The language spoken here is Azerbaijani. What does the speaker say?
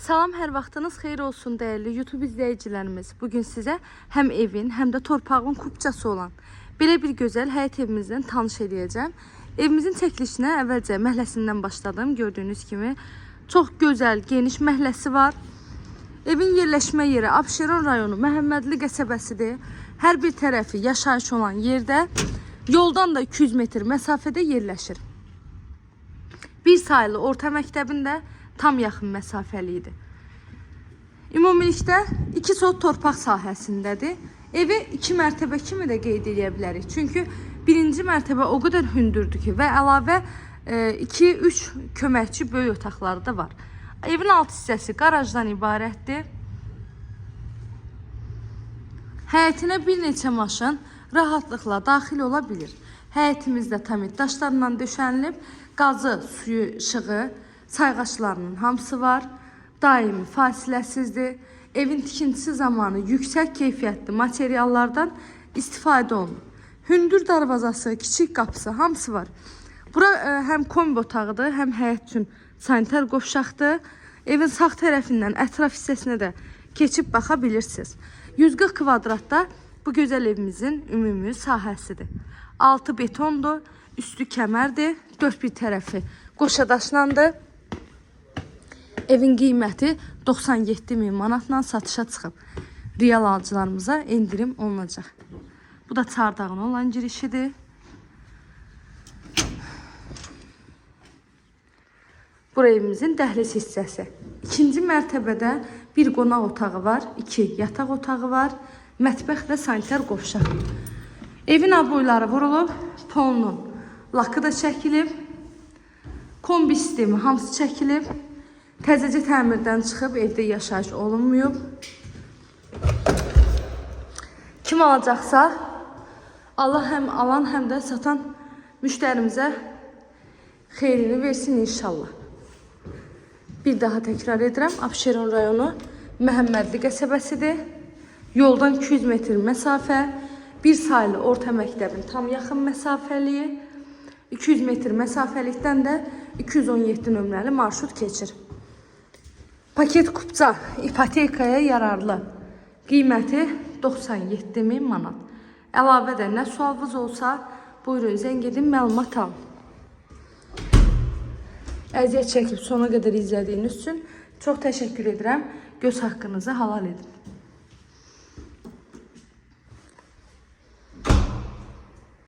Salam, hər vaxtınız xeyir olsun dəyərli YouTube izləyicilərimiz. Bugün sizə həm evin, həm də torpağın kupçası olan belə bir gözəl həyət evimizdən tanış eləyəcəm. Evimizin çəkilişinə əvvəlcə məhəlləsindən başladım. Gördüyünüz kimi çox gözəl, geniş məhəlləsi var. Evin yerləşmə yeri Abşeron rayonu Məhəmmədli qəsəbəsidir. Hər bir tərəfi yaşayış olan yerdə, yoldan da 200 metr məsafədə yerləşir. Bir sayılı orta məktəbində tam yaxın məsafəli idi. Ümumilikdə 2 sot torpaq sahəsindədir. Evi 2 mərtəbə kimi də qeyd edə bilərik. Çünki birinci mərtəbə o qədər hündürdür ki və əlavə 2-3 köməkçi böyük otaqları da var. Evin alt hissəsi qarajdan ibarətdir. Həyətinə bir neçə maşın rahatlıqla daxil ola bilir. Həyətimizdə tamit daşlarla döşənilib, qazı, suyu, işığı, sayğaçlarının hamısı var. Daimi fasiləsizdir. Evin tikintisi zamanı yüksək keyfiyyətli materiallardan istifadə olunub. Hündür darvazası, kiçik qapısı hamısı var. Bura həm kombi otağıdır, həm həyət üçün sanitar qovşaqdır. Evin sağ tərəfindən ətraf hissəsinə də keçib baxa bilirsiniz. 140 kvadratda bu gözəl evimizin ümumi sahəsidir. Altı betondur, üstü kəmərdir, dörd bir tərəfi qoşa daşlandır. Evin qiyməti 97 min manatla satışa çıxıb. Real alıcılarımıza endirim olunacaq. Bu da çardağın olan girişidir. Bura evimizin dəhliz hissəsi. İkinci mərtəbədə bir qonaq otağı var, 2 yataq otağı var, mətbəx və sanitar qovşaq. Evin aboyları vurulub, polunun lakı da çəkilib, kombi sistemi hamısı çəkilib. Təzəcə təmirdən çıxıb, evdə yaşayış olunmayıb. Kim alacaqsa, Allah həm alan, həm də satan müştərimizə xeyrini versin inşallah. Bir daha təkrar edirəm, Abşeron rayonu Məhəmmədli qəsəbəsidir. Yoldan 200 metr məsafə, bir sayılı orta məktəbin tam yaxın məsafəliyi, 200 metr məsafəlikdən də 217 nömrəli marşrut keçir. Paket kupça ipotekaya yararlı. Qiyməti 97 min manat. Əlavə də nə sualınız olsa, buyurun zəng edin, məlumat alın. Əziyyət çəkib sona qədər izlədiyiniz üçün çox təşəkkür edirəm. Göz haqqınızı halal edin.